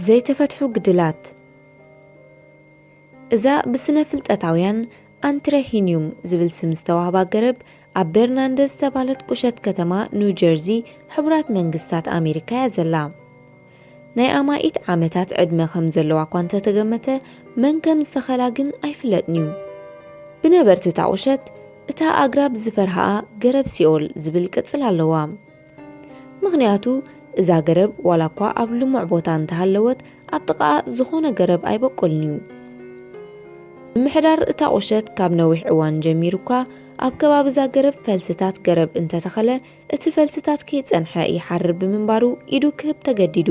ዘይተፈትሑ ግድላት። እዛ ብስነ ፍልጠታውያን ኣንትረሂኒዩም ዝብል ስም ዝተዋህባ ገረብ ኣብ በርናንደዝ ዝተባህለት ቁሸት ከተማ ኒው ጀርዚ ሕቡራት መንግስታት ኣሜሪካ እያ ዘላ። ናይ ኣማኢት ዓመታት ዕድመ ከም ዘለዋ እኳ እንተተገመተ፣ መን ከም ዝተኸላ ግን ኣይፍለጥን እዩ። ብነበርቲ እታ ቁሸት፣ እታ ኣግራብ ዝፈርሃኣ ገረብ ሲኦል ዝብል ቅጽል ኣለዋ። ምኽንያቱ፣ እዛ ገረብ ዋላ እኳ ኣብ ልሙዕ ቦታ እንተሃለወት፣ ኣብ ጥቓኣ ዝኾነ ገረብ ኣይበቁልን እዩ። ምምሕዳር እታ ቁሸት ካብ ነዊሕ እዋን ጀሚሩ እኳ ኣብ ከባቢ እዛ ገረብ ፈልስታት ገረብ እንተተኸለ፣ እቲ ፈልስታት ከይጸንሐ ይሓርር ብምንባሩ ኢዱ ክህብ ተገዲዱ።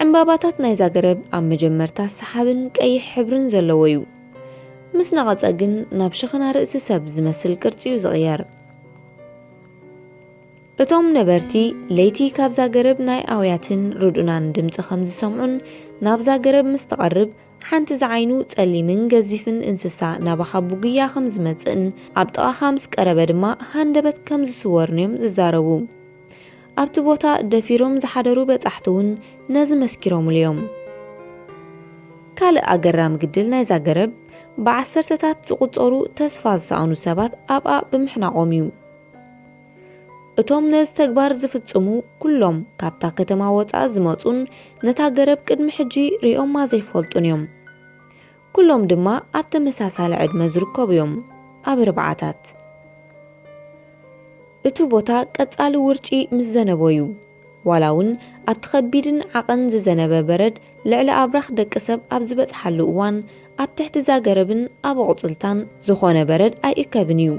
ዕምባባታት ናይዛ ገረብ ኣብ መጀመርታ ሰሓብን ቀይሕ ሕብርን ዘለዎ እዩ። ምስ ነቐጸ ግን ናብ ሸኸና ርእሲ ሰብ ዝመስል ቅርጺ እዩ ዝቕየር። እቶም ነበርቲ ለይቲ ካብዛ ገረብ ናይ ኣውያትን ርዱናን ድምጺ ከም ዝሰምዑን ናብዛ ገረብ ምስ ትቐርብ ሓንቲ ዝዓይኑ ጸሊምን ገዚፍን እንስሳ ናባኻ ብጉያ ከም ዝመጽእን ኣብ ጥቓኻ ምስ ቀረበ ድማ ሃንደበት ከም ዝስወርን እዮም ዝዛረቡ። ኣብቲ ቦታ ደፊሮም ዝሓደሩ በጻሕቲ እውን ነዚ መስኪሮምሉ እዮም። ካልእ ኣገራሚ ግድል ናይዛ ገረብ፣ ብዓሰርተታት ዝቑጸሩ ተስፋ ዝሰኣኑ ሰባት ኣብኣ ብምሕናቖም እዩ። እቶም ነዚ ተግባር ዝፍጽሙ ኩሎም ካብታ ከተማ ወጻኢ ዝመጹን ነታ ገረብ ቅድሚ ሕጂ ሪኦማ ዘይፈልጡን እዮም። ኩሎም ድማ ኣብ ተመሳሳሊ ዕድመ ዝርከቡ እዮም፣ ኣብ ኣርብዓታት። እቲ ቦታ ቀጻሊ ውርጪ ምስ ዘነበ እዩ። ዋላ እውን ኣብቲ ከቢድን ዓቐን ዝዘነበ በረድ ልዕሊ ኣብራኽ ደቂ ሰብ ኣብ ዝበጽሓሉ እዋን፣ ኣብ ትሕቲ እዛ ገረብን ኣብ ኣቑጽልታን ዝኾነ በረድ ኣይእከብን እዩ።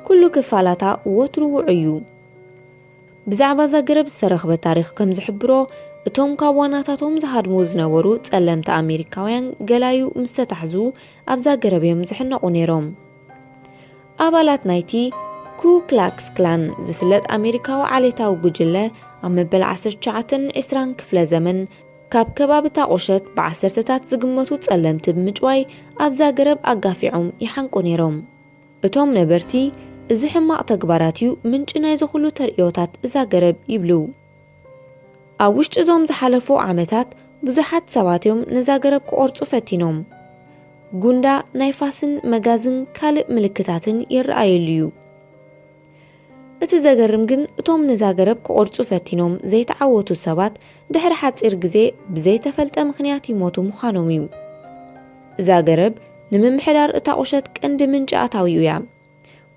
ኩሉ ክፋላታ ወትሩ ውዑይ እዩ። ብዛዕባ እዛ ገረብ ዝተረኽበ ታሪኽ ከም ዝሕብሮ፣ እቶም ካብ ዋናታቶም ዝሃድሙ ዝነበሩ ጸለምቲ ኣሜሪካውያን ገላዩ ምስ ተታሕዙ ኣብዛ ገረብ እዮም ዝሕነቑ ነይሮም። ኣባላት ናይቲ ኩ ክላክስ ክላን ዝፍለጥ ኣሜሪካዊ ዓሌታዊ ጉጅለ ኣብ መበል ዓሰርተ ትሽዓተን ዕስራን ክፍለ ዘመን ካብ ከባቢ እታ ቁሸት ብዓሰርተታት ዝግመቱ ጸለምቲ ብምጭዋይ ኣብዛ ገረብ ኣጋፊዖም ይሓንቁ ነይሮም። እቶም ነበርቲ፣ "እዚ ሕማቕ ተግባራት እዩ ምንጪ ናይዚ ኩሉ ተርእዮታት እዛ ገረብ" ይብሉ። ኣብ ውሽጢ እዞም ዝሓለፉ ዓመታት ብዙሓት ሰባት እዮም ነዛ ገረብ ክቖርጹ ፈቲኖም። ጉንዳ፣ ናይ ፋስን መጋዝን ካልእ ምልክታትን ይረኣየሉ እዩ። እቲ ዘገርም ግን እቶም ነዛ ገረብ ክቖርጹ ፈቲኖም ዘይተዓወቱ ሰባት ድሕሪ ሓጺር ግዜ ብዘይተፈልጠ ምኽንያት ይሞቱ ምዃኖም እዩ። እዛ ገረብ ንምምሕዳር እታ ቁሸት ቀንዲ ምንጪ ኣታዊኡ እያ።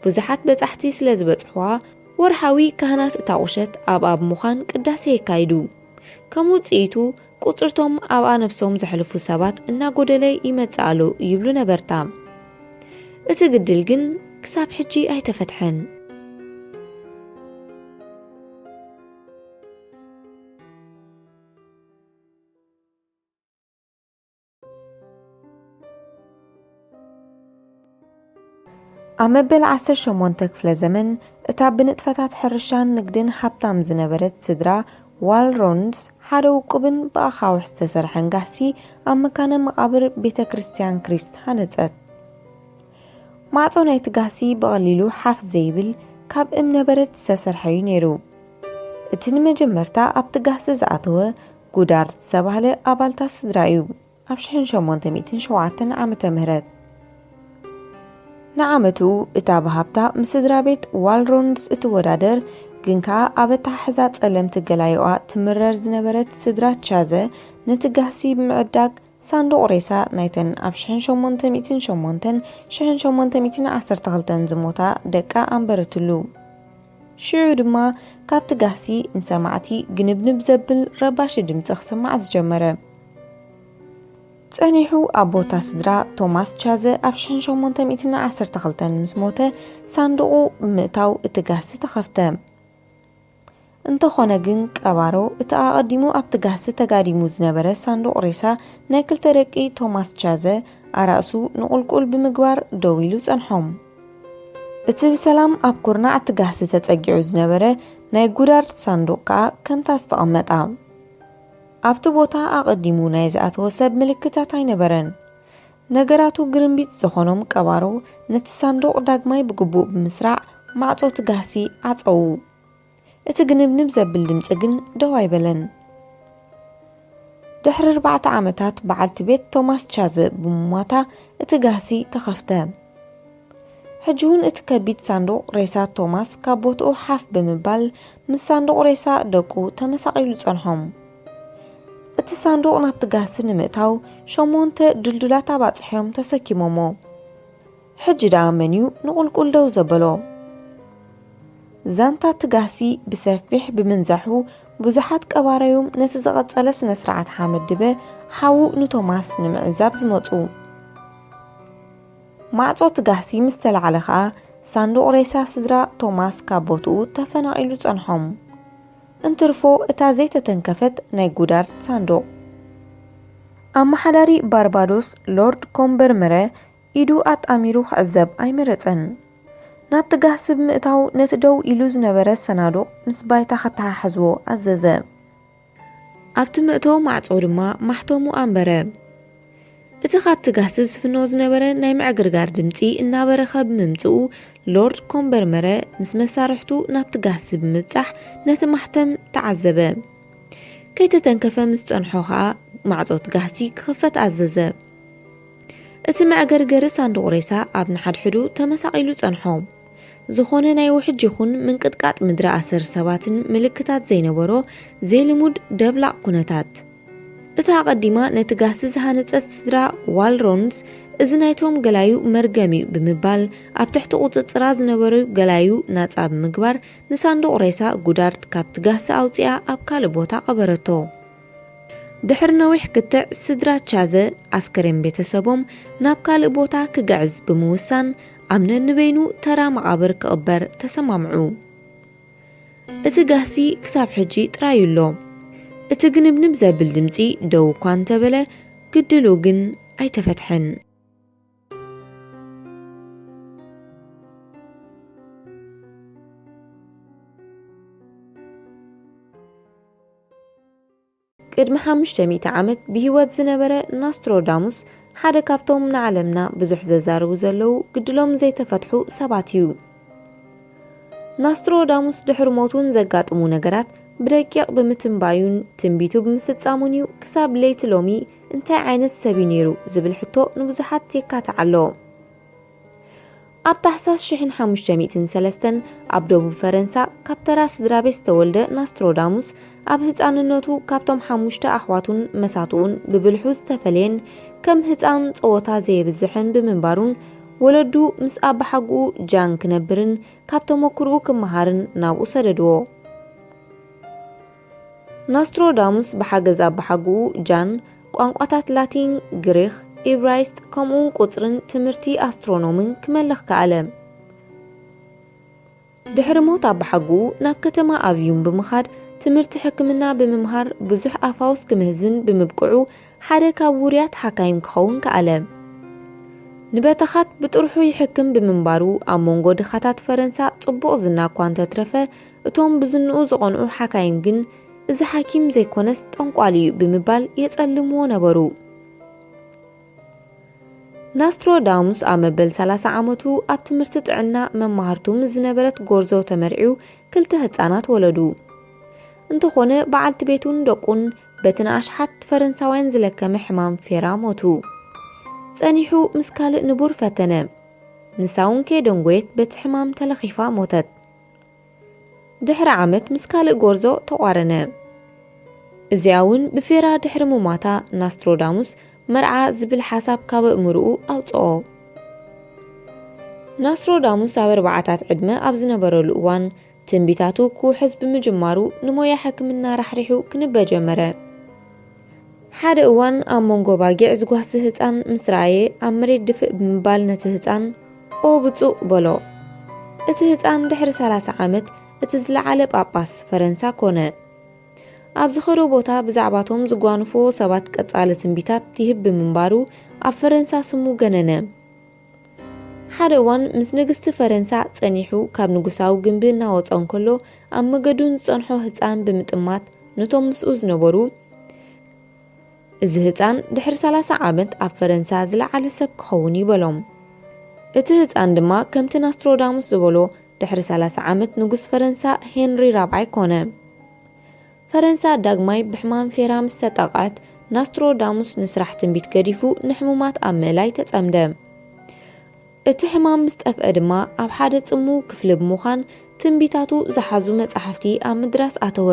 ብዙሓት በጻሕቲ ስለ ዝበጽሕዋ፣ ወርሓዊ ካህናት እታ ቁሸት ኣብኣ ብምዃን ቅዳሴ የካይዱ። ከም ውጽኢቱ፣ ቁጽርቶም ኣብኣ ነብሶም ዘሕልፉ ሰባት እናጎደለ ይመጽእ ኣሎ ይብሉ ነበርታ። እቲ ግድል ግን ክሳብ ሕጂ ኣይተፈትሐን። ኣብ መበል ዓሰርተ ሸሞንተ ክፍለ ዘመን፣ እታ ብንጥፈታት ሕርሻን ንግድን ሃብታም ዝነበረት ስድራ ዋልሮንድስ፣ ሓደ ውቁብን ብኣኻውሕ ዝተሰርሐን ጋህሲ ኣብ መካነ መቓብር ቤተ ክርስቲያን ክሪስት ሃነጸት። ማዕጾ ናይቲ ጋህሲ ብቐሊሉ ሓፍ ዘይብል ካብ እምነ በረድ ዝተሰርሐ እዩ ነይሩ። እቲ ንመጀመርታ ኣብቲ ጋህሲ ዝኣተወ ጉዳርድ ዝተባህለ ኣባልታ ስድራ እዩ፣ ኣብ ሽሕን ሸሞንተ ሚእትን ሸውዓተን ዓመተ ምህረት። ንዓመቱ እታ ብሃብታ ምስ ስድራ ቤት ዋልሮንድስ እትወዳደር፣ ግን ከኣ ኣብ ኣተሓሕዛ ጸለምቲ ገላዮኣ ትምረር ዝነበረት ስድራ ቻዘ፣ ነቲ ጋህሲ ብምዕዳግ ሳንዱቕ ሬሳ ናይተን ኣብ ሽሕን ሸሞንተ ሚእትን ሸሞንተን ሽሕን ሸሞንተ ሚእትን ዓሰርተ ክልተን ዝሞታ ደቃ ኣንበረትሉ። ሽዑ ድማ ካብቲ ጋህሲ ንሰማዕቲ ግንብንብ ዘብል ረባሺ ድምጺ ክስማዕ ዝጀመረ። ጸኒሑ ኣብ ቦታ ስድራ ቶማስ ቻዘ ኣብ ሽሕን ሸሞንተ ሚእትን ዓሰርተ ክልተን ምስ ሞተ፣ ሳንዱቑ ብምእታው እቲ ጋህሲ ተኸፍተ። እንተኾነ ግን፣ ቀባሮ እቲ ኣቐዲሙ ኣብቲ ጋህሲ ተጋዲሙ ዝነበረ ሳንዱቕ ሬሳ ናይ ክልተ ደቂ ቶማስ ቻዘ ኣራእሱ ንቑልቁል ብምግባር ደው ኢሉ ጸንሖም። እቲ ብሰላም ኣብ ኩርናዕ እቲ ጋህሲ ተጸጊዑ ዝነበረ ናይ ጉዳርድ ሳንዱቕ ከኣ ከምታ ዝተቐመጣ። ኣብቲ ቦታ ኣቐዲሙ ናይ ዝኣተወ ሰብ ምልክታት ኣይነበረን። ነገራቱ ግርምቢጥ ዝኾኖም ቀባሮ ነቲ ሳንዱቕ ዳግማይ ብግቡእ ብምስራዕ ማዕጾ እቲ ጋህሲ ዓጸዉ። እቲ ግንብንብ ዘብል ድምጺ ግን ደው ኣይበለን። ድሕሪ ኣርባዕተ ዓመታት በዓልቲ ቤት ቶማስ ቻዘ ብምሟታ እቲ ጋህሲ ተኸፍተ። ሕጂ እውን እቲ ከቢድ ሳንዱቕ ሬሳ ቶማስ ካብ ቦትኡ ሓፍ ብምባል ምስ ሳንዱቕ ሬሳ ደቁ ተመሳቒሉ ጸንሖም። እቲ ሳንዱቕ ናብቲ ጋህሲ ንምእታው ሸሞንተ ድልዱላት ኣባጽሕ እዮም ተሰኪሞሞ። ሕጂ ደኣ መን እዩ ንቑልቁል ደው ዘበሎ? ዛንታ እቲ ጋህሲ ብሰፊሕ ብምንዛሑ ብዙሓት ቀባራዮም ነቲ ዝቐጸለ ስነ ስርዓት ሓመድ ድበ ሓዉ ንቶማስ ንምዕዛብ ዝመጹ። ማዕጾ እቲ ጋህሲ ምስ ተላዕለ ኸኣ ሳንዱቕ ሬሳ ስድራ ቶማስ ካብ ቦትኡ ተፈናቒሉ ጸንሖም። እንትርፎ እታ ዘይተተንከፈት ናይ ጉዳርድ ሳንዱቕ። ኣመሓዳሪ ባርባዶስ ሎርድ ኮምበርመረ ኢዱ ኣጣሚሩ ክዕዘብ ኣይመረጸን። ናብቲ ጋህሲ ብምእታው ነቲ ደው ኢሉ ዝነበረ ሰናዱቕ ምስ ባይታ ከተሓሕዝዎ ኣዘዘ። ኣብቲ መእተዊ ማዕጾ ድማ ማሕተሙ ኣንበረ። እቲ ካብቲ ጋህሲ ዝፍኖ ዝነበረ ናይ ምዕግርጋር ድምጺ እናበረኸ ብምምጽኡ ሎርድ ኮምበርመረ ምስ መሳርሕቱ ናብቲ ጋህሲ ብምብጻሕ ነቲ ማሕተም ተዓዘበ። ከይተተንከፈ ምስ ጸንሖ ኸኣ ማዕጾ እቲ ጋህሲ ክኽፈት ኣዘዘ። እቲ መዕገርገሪ ሳንዱቕ ሬሳ ኣብ ንሓድሕዱ ተመሳቒሉ ጸንሖ። ዝኾነ ናይ ውሕጅ ይኹን ምንቅጥቃጥ ምድሪ ኣሰር ሰባትን ምልክታት ዘይነበሮ ዘይልሙድ ደብላቕ ኩነታት። እታ ኣቐዲማ ነቲ ጋህሲ ዝሃነጸት ስድራ ዋልሮንስ፣ "እዚ ናይቶም ገላዩ መርገም እዩ" ብምባል ኣብ ትሕቲ ቁጽጽራ ዝነበሩ ገላዩ ናጻ ብምግባር ንሳንዱቕ ሬሳ ጉዳርድ ካብቲ ጋህሲ ኣውጺኣ ኣብ ካልእ ቦታ ቀበረቶ። ድሕሪ ነዊሕ ክትዕ ስድራ ቻዘ ኣስከሬን ቤተሰቦም ናብ ካልእ ቦታ ክግዕዝ ብምውሳን ኣብ ነንበይኑ ተራ መቓብር ክቕበር ተሰማምዑ። እቲ ጋህሲ ክሳብ ሕጂ ጥራዩ ኣሎ። እቲ ግንብንብ ዘብል ድምጺ ደው እኳ እንተበለ ግድሉ ግን ኣይተፈትሐን። ቅድሚ ሓሙሽተ ሚእቲ ዓመት ብህይወት ዝነበረ ናስትሮዳሙስ ሓደ ካብቶም ንዓለምና ብዙሕ ዘዛርቡ ዘለዉ ግድሎም ዘይተፈትሑ ሰባት እዩ። ናስትሮዳሙስ ድሕሪ ሞቱን ዘጋጥሙ ነገራት ብደቂቕ ብምትንባዩን ትንቢቱ ብምፍጻሙን እዩ ክሳብ ለይቲ ሎሚ እንታይ ዓይነት ሰብ እዩ ነይሩ ዝብል ሕቶ ንብዙሓት የካትዕ ኣሎ። ኣብ ታሕሳስ ሽሕን ሓሙሽተ ሚእትን ሰለስተን ኣብ ደቡብ ፈረንሳ ካብ ተራ ስድራ ቤት ዝተወልደ ናስትሮዳሙስ ኣብ ህጻንነቱ ካብቶም ሓሙሽተ ኣሕዋቱን መሳትኡን ብብልሑ ዝተፈለየን ከም ህጻን ጸወታ ዘየብዝሕን ብምንባሩን ወለዱ ምስ ኣባሓጉኡ ጃን ክነብርን ካብ ተመኩርኡ ክመሃርን ናብኡ ሰደድዎ። ናስትሮዳሙስ ብሓገዝ ኣባሓጉኡ ጃን ቋንቋታት ላቲን፣ ግሪኽ፣ ኢብራይስጥ ከምኡውን ቁጽርን ትምህርቲ ኣስትሮኖምን ክመልኽ ከኣለ። ድሕሪ ሞት ኣባሓጉኡ ናብ ከተማ ኣቭዩን ብምኻድ ትምህርቲ ሕክምና ብምምሃር ብዙሕ ኣፋውስ ክምህዝን ብምብቅዑ ሓደ ካብ ውሩያት ሓካይም ክኸውን ከኣለ። ንበተኻት ብጥርሑ ይሕክም ብምንባሩ ኣብ መንጎ ድኻታት ፈረንሳ ጽቡቕ ዝና እኳ እንተትረፈ እቶም ብዝንኡ ዝቐንዑ ሓካይም ግን እዚ ሓኪም ዘይኮነስ ጠንቋሊ እዩ ብምባል የጸልምዎ ነበሩ። ናስትሮዳሙስ ኣብ መበል ሰላሳ ዓመቱ ኣብ ትምህርቲ ጥዕና መማህርቱ ምስ ዝነበረት ጎርዞ ተመርዒዩ ክልተ ህጻናት ወለዱ። እንተኾነ በዓልቲ ቤቱን ደቁን በቲ ንኣሽሓት ፈረንሳውያን ዝለከመ ሕማም ፌራ ሞቱ። ጸኒሑ ምስ ካልእ ንቡር ፈተነ። ንሳ እውን ከይደንጎየት በቲ ሕማም ተለኺፋ ሞተት። ድሕሪ ዓመት ምስ ካልእ ጎርዞ ተቋረነ። እዚኣ እውን ብፌራ ድሕሪ ምሟታ ናስትሮዳሙስ መርዓ ዝብል ሓሳብ ካብ ኣእምርኡ ኣውጽኦ። ናስትሮዳሙስ ኣብ ኣርባዓታት ዕድመ ኣብ ዝነበረሉ እዋን ትንቢታቱ ክውሕዝ ብምጅማሩ ንሞያ ሕክምና ራሕሪሑ ክንበ ጀመረ። ሓደ እዋን ኣብ መንጎ ባጊዕ ዝጓሲ ህጻን ምስ ረኣየ ኣብ መሬት ድፍእ ብምባል ነቲ ህጻን "ኦ ብጹእ" በሎ። እቲ ህጻን ድሕሪ ሰላሳ ዓመት እቲ ዝለዓለ ጳጳስ ፈረንሳ ኮነ። ኣብ ዝኸዶ ቦታ ብዛዕባቶም ዝጓንፍዎ ሰባት ቀጻሊ ትንቢታት ይህብ ብምንባሩ ኣብ ፈረንሳ ስሙ ገነነ። ሓደ እዋን ምስ ንግስቲ ፈረንሳ ጸኒሑ ካብ ንጉሳዊ ግምቢ እናወጸ እንከሎ ኣብ መገዱን ዝጸንሖ ህጻን ብምጥማት ነቶም ምስኡ ዝነበሩ "እዚ ህጻን ድሕሪ ሰላሳ ዓመት ኣብ ፈረንሳ ዝለዓለ ሰብ ክኸውን እዩ" በሎም። እቲ ህጻን ድማ ከምቲ ናስትሮዳሙስ ዝበሎ ድሕሪ ሰላሳ ዓመት ንጉስ ፈረንሳ ሄንሪ ራብዓይ ኮነ። ፈረንሳ ዳግማይ ብሕማም ፌራ ምስ ተጠቕዐት ናስትሮዳሙስ ንስራሕ ትንቢት ገዲፉ ንሕሙማት ኣብ ምእላይ ተጸምደ። እቲ ሕማም ምስ ጠፍአ ድማ ኣብ ሓደ ጽምው ክፍሊ ብምዃን ትንቢታቱ ዝሓዙ መጻሕፍቲ ኣብ ምድራስ ኣተወ።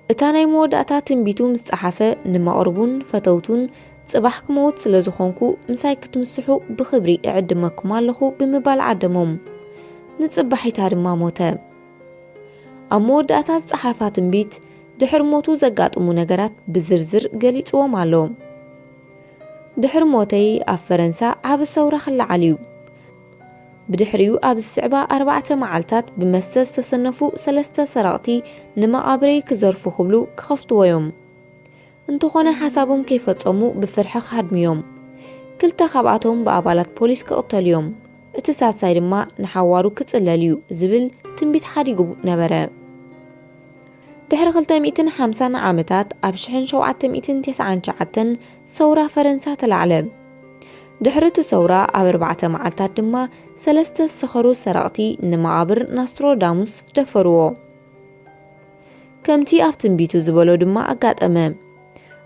እታ ናይ መወዳእታ ትንቢቱ ምስ ጸሓፈ ንመቕርቡን ፈተውቱን ጽባሕ ክመውት ስለ ዝኾንኩ ምሳይ ክትምስሑ ብኽብሪ እዕድመኩም ኣለኹ ብምባል ዓደሞም። ንጽባሒታ ድማ ሞተ። ኣብ መወዳእታ ዝጸሓፋ ትንቢት ድሕሪ ሞቱ ዘጋጥሙ ነገራት ብዝርዝር ገሊጽዎም ኣሎ። ድሕሪ ሞተይ ኣብ ፈረንሳ ዓቢ ሰውራ ክለዓል እዩ። ብድሕሪኡ ኣብ ዝስዕባ ኣርባዕተ መዓልታት ብመስተ ዝተሰነፉ ሰለስተ ሰረቕቲ ንመቓብረይ ክዘርፉ ክብሉ ክኸፍትዎ እዮም። እንተኾነ ሓሳቦም ከይፈጸሙ ብፍርሒ ክሃድሙ እዮም። ክልተ ካብኣቶም ብኣባላት ፖሊስ ክቕተሉ እዮም። እቲ ሳልሳይ ድማ ንሓዋሩ ክጽለል እዩ ዝብል ትንቢት ሓዲጉ ነበረ። ድሕሪ ክልተ ሚእትን ሓምሳን ዓመታት ኣብ ሽሕን ሸውዓተ ሚእትን ተስዓን ትሽዓተን ሰውራ ፈረንሳ ተላዕለ። ድሕሪ እቲ ሰውራ ኣብ ኣርባዕተ መዓልታት ድማ ሰለስተ ዝሰኸሩ ሰረቕቲ ንመቓብር ናስትሮዳሙስ ደፈርዎ። ከምቲ ኣብ ትንቢቱ ዝበሎ ድማ ኣጋጠመ።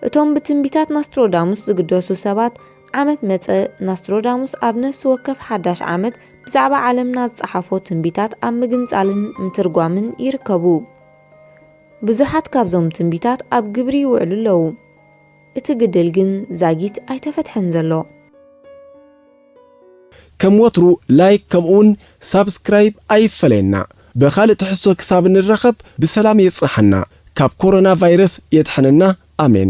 እቶም ብትንቢታት ናስትሮዳሙስ ዝግደሱ ሰባት ዓመት መጸ ናስትሮዳሙስ ኣብ ነፍሲ ወከፍ ሓዳሽ ዓመት ብዛዕባ ዓለምና ዝጸሓፎ ትንቢታት ኣብ ምግንጻልን ምትርጓምን ይርከቡ። ብዙሓት ካብዞም ትንቢታት ኣብ ግብሪ ይውዕሉ ኣለዉ። እቲ ግድል ግን ዛጊት ኣይተፈትሐን ዘሎ። ከም ወትሩ ላይክ ከምኡውን ሳብስክራይብ ኣይፈለየና። ብኻልእ ትሕዝቶ ክሳብ እንራኸብ ብሰላም የጽንሓና፣ ካብ ኮሮና ቫይረስ የድሕነና። ኣሜን።